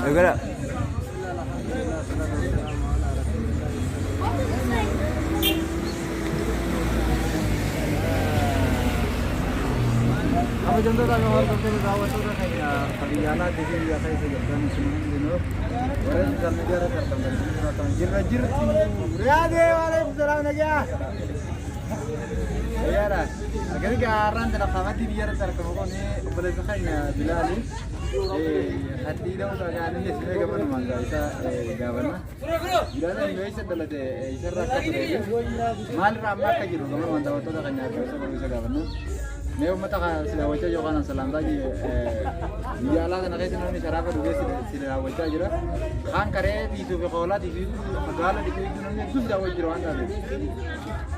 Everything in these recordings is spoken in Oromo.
Eegala. Kabajamtoota fi hordoftoota daawwattoota keenya biyya alaatii fi biyya keessa jirtan isin hundinuu warreen sooshaal miidiyaa irratti argamtan isin jiraatan jirra jirtu. Riyaadee waalaikum salaam nagaa. Fayyaadha. Akkasii gaarraan tana qamadii biyya irratti argamu kun obboleessa keenya Bilaali. Haddii ta'uu isaa gaanii isin eegamanuma isa gaafanna. Bilaali eessa dhalate isarra akka ture maalirraa amma akka jiru gamanuma daawwattoota keenya akka ibsa godhu isa gaafanna. Mee uummata si daawwachaa jiru kana salaamtaa biyya alaa kana keessa namni sharaafa dhugee si daawwachaa jira. Kaan karee tiisuu fi hoolaa tiisuu gaala dhiquu namni hedduu si daawwachaa jira waan taateef.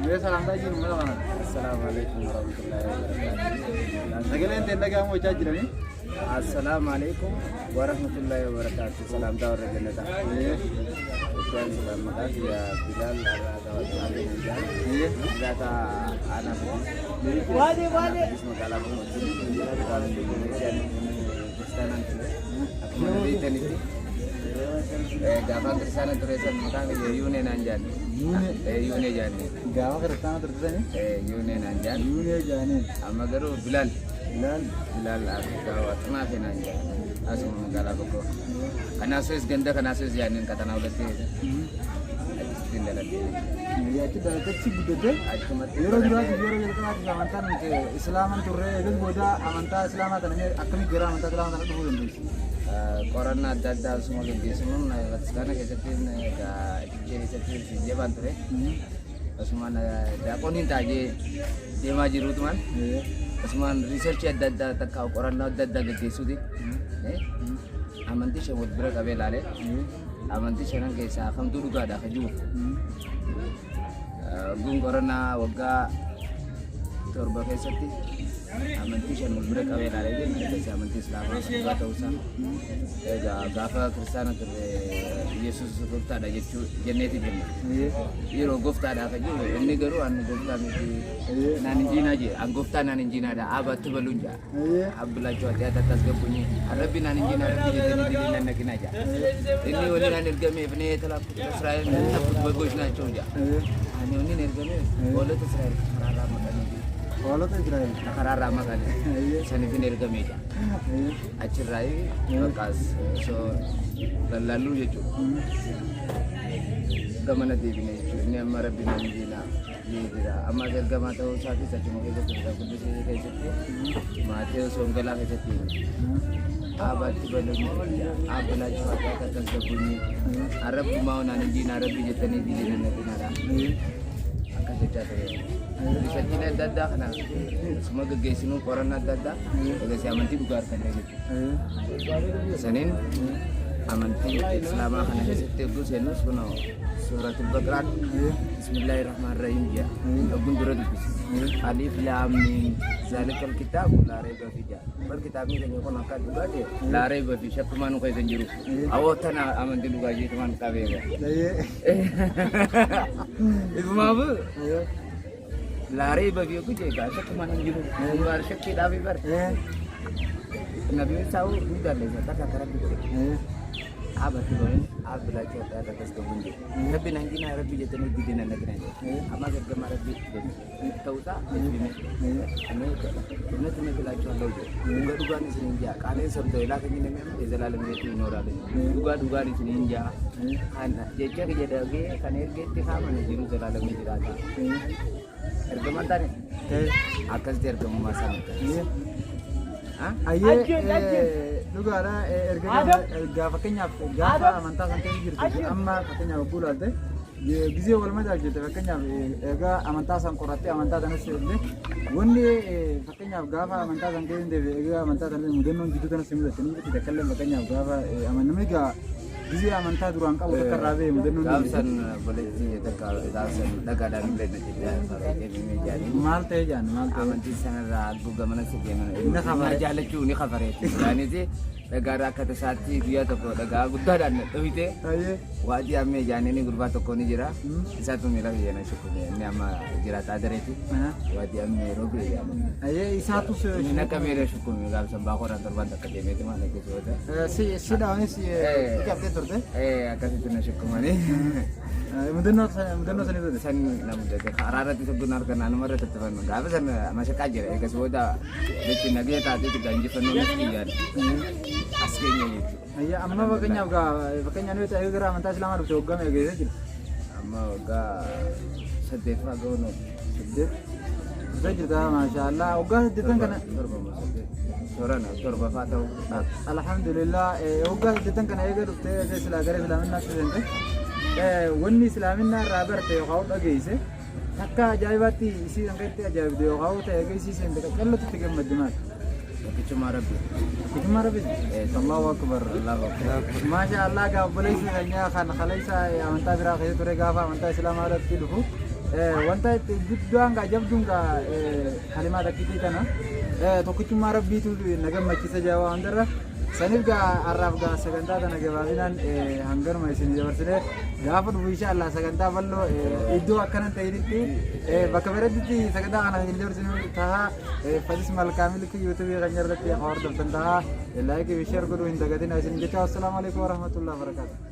Mee salaamtaa jiru uummata kana. Assalamu alaikum warahmatullahi wabarakatuh. Sagaleen ta'e dhaga'amu gochaa jiranii. Assalamu alaikum warahmatullahi wabarakatuh. Salaamtaa warra jannataa. Iddaan suudhaan maqaa kiyya Bilaal Arraa Wattaanii Bilaal. Jiraata aanaa Fadis. Aanaa Fadis magaalaa Bombachii. Kiristaanaan ture. Akkuma na beektanitti gaafaan kiristaana ture san maqaan kiyya Yuunee naan jaanne. Yuunee. Yuunee jaanne. Gaafa kiristaana turtanii Yuunee naan jaanne. Yuunee jaaniin. Amma garuu Bilaal. Bilaal. Bilaal Afrikaa Waaqnaa fi naan jedhan asuma magaalaa tokko. Kanaafis ganda kanaafis yaadneen qaxanaa walitti achitti dhaladhe. Achi dhalatetti guddatte. Achumatti Yeroo duraatiif yeroo jalqabaatiif amantaan nuti islaaman turre eegas booda amantaa islaamaa kana mee akkamitti gara amantaa islaamaa kana dhufuu dandeessu? Qorannaa adda addaa asuma gaggeessuun bataskaana keessatti keessatti jabaan ture. Asumaan daaqoniin taajee deemaa jiruutumaan asumaan riisarchii adda addaa takka qorannoo adda addaa gaggeessuuti. Amantii shan wal bira qabee ilaalee amantii shanan keessaa kamtuu dhugaadha ka jiru. Gun qorannaa waggaa 7 keessatti amantii shan wal bira qabee ilaalee jenna keessaa amantii islaamaa dhugaa ta'uusaa. Egaa gaafa kiristaana turre Yesuus gooftaadha jechuu jenneeti jenna. Yeroo gooftaadha ka jiru inni garuu an gooftaa miti naan injiinaa jee an gooftaa naan injiinaadha abaatti baluun jaa. Abbilaachuu ati ati tasgabbuñi rabbi naan injiinaa rabbi jettanii diliin nan naqinaa jaa. Inni wani naan ergameef nee የተላኩት ለእስራኤል ለጠፉት በጎች ናቸው jaa. Ani wani ergameef hoolota Israa'el karaarraa maqanii Hoolota Israa'el. karaarraa maqanii saniif hin ergame jaa. Achirraa bakka osoo lallaalluu jechuudha. Gamana deebine jechuudha. Inni amma rabbi naan injiinaa ni jira. Amma ergamaa ta'uu isaatis achuma keessatti kitaaba qulqulluu keessatti Maatewos Wangeelaa keessatti Abaatti baluun abbilaachuu ati tasgabbuñi arrabbumaa naan injiinaa rabbi jettanii diliin nan naqinaadha. Akkas jechaa ture. Riisarchiin adda addaa kana suma gaggeessinuu qorannaa adda addaa eegasii amantii dhugaa argannee jechuudha. Saniin amantii islaamaa kana keessatti yogguu seennus kunoo suuratul Baqaraan Bismillaahi Rahmaan Rahiim jedha. Yogguun dura dubbise. Alif laam miim zaalikal kitaabu laa rayba fi jedha. Bar kitaabni keenya kun akka dhugaa ta'e laa rayba fi shakkumaa nu keessa hin jiru. Awoo tana amantii dhugaa jeetumaan qabee. Ifumaaf laa rayba fi yogguu jee gaa shakkumaan hin jiru. Bar shakkiidhaaf bar. Nabiin saa'u ni dalleessa takka akka rabbi godhe. Abatti bahin abbilaachuu adda adda tasgabbuun jedhu. Rabbi naan jinaa rabbi jettanii didina nagina jedhu. Ammas ergamaa rabbi ta'uusaa hime. እውነት እውነት እላችኋለሁ jedhu. Dhugaa dhugaan isiniin jaa qaaleen ሰምተው የላከኝን የሚያምን የዘላለም ሕይወት ይኖራል። Dhugaa dhugaan isiniin jaa kan jecha kiyya dhagee kan ergeetti kaamane jiru zalaalamii jiraata. Ergamaan taane akkasitti ergamummaa isaa mirkaneessa. Ayyee dhugaadha erga erga fakkeenyaaf gaafa amantaa san keessa jirtu amma fakkeenyaaf yogguu ilaalte gizee wal madaalchite fakkeenyaaf erga amantaa san qorattee amantaa sanas illee wanni fakkeenyaaf gaafa amantaa san keessa hin deebi'e erga amantaa sanas mudannoon jidduu sanas si mudatte ni jirti takkallee fakkeenyaaf gaafa namni egaa Gizee amantaa duraan qabu takka irraa ba'e mudannoon ni Gaafsan obboleettii takka gaafsan dhagaadhaan illee na jedhee jaanii. Maal ta'e jaan maal ta'e? Amantii sanarraa haguuga mana si deeman. Ni kafare. Jaalachuu ni kafareeti. Jaaniiti dhagaarraa akka tasaatti guyyaa tokko dhagaa guddaadhaan na dhohite. Ayyee. Waadii ammee jaaniini gurbaa tokko ni jira. Isaatu miila kiyya na shukkune inni amma jiraataa dareeti. Waadii ammee roobee jaanii. Ayyee isaatu Inni akka miila shukkune gaafsan baakooraan torban takka deemeeti maal akkasumas. Si si dhaanis qabdee turte. Akkasitti na shukkumanii. Mudannoo mudannoo sanii turte. San na mudate karaa irratti soggoon harka naannoo irratti tattafannu gaafa san mashaqaa jira eegas booda jechuun nagaya taatee jira injifannoo nuti yaada as keenya jechuudha. Ayyee amma fakkeenyaaf gaa fakkeenyaaf nuti ta'ee gara amantaa islaamaa dhufte waggaa meeqa geessee jira? Amma waggaa saddeetfaa ga'uun 8. Dhuftee jirta maashaallah waggaa saddeettan kana. Torba moo saddeet toorana torbafaa ta'uu. Alhamdulillah waggaa saddeettan kana eega dhuftee eega silaa gara islaaminaatti seente wanni islaaminaa irraa barte yookaan dhageesse takka ajaa'ibaatti isii kan itti ajaa'ibde yookaan ta'e eega isii seente qaqqallatu itti gammadde maali? Tokkichummaa Rabbi. Tokkichummaa Rabbi. Allahu akbar. Allahu akbar. Maasha Allah gaa obboleessi keenya kan kaleessa amantaa biraa keessa ture gaafa amantaa islaamaa irratti dhufu wanta itti guddaan gaa jabduun gaa kalimaa takkiitii tana tokkichummaa Rabbiitu na gammachiisa jaa waan hundarra. Saniif gaa har'aaf gaa sagantaa tana gabaabinaan hanganuma isin dabarsine gaafa dhufu insha Allah sagantaa bal'oo iddoo akkanan ta'initti bakka bareeddutti sagantaa kana isin dabarsinu tahaa Fadis Malkaamilki yuutuubii keenya irratti hordoftan tahaa laayikii fi sheer godhuu hin dagatina isin jecha. Assalaamu alaikum warahmatullahi wabarakatuh.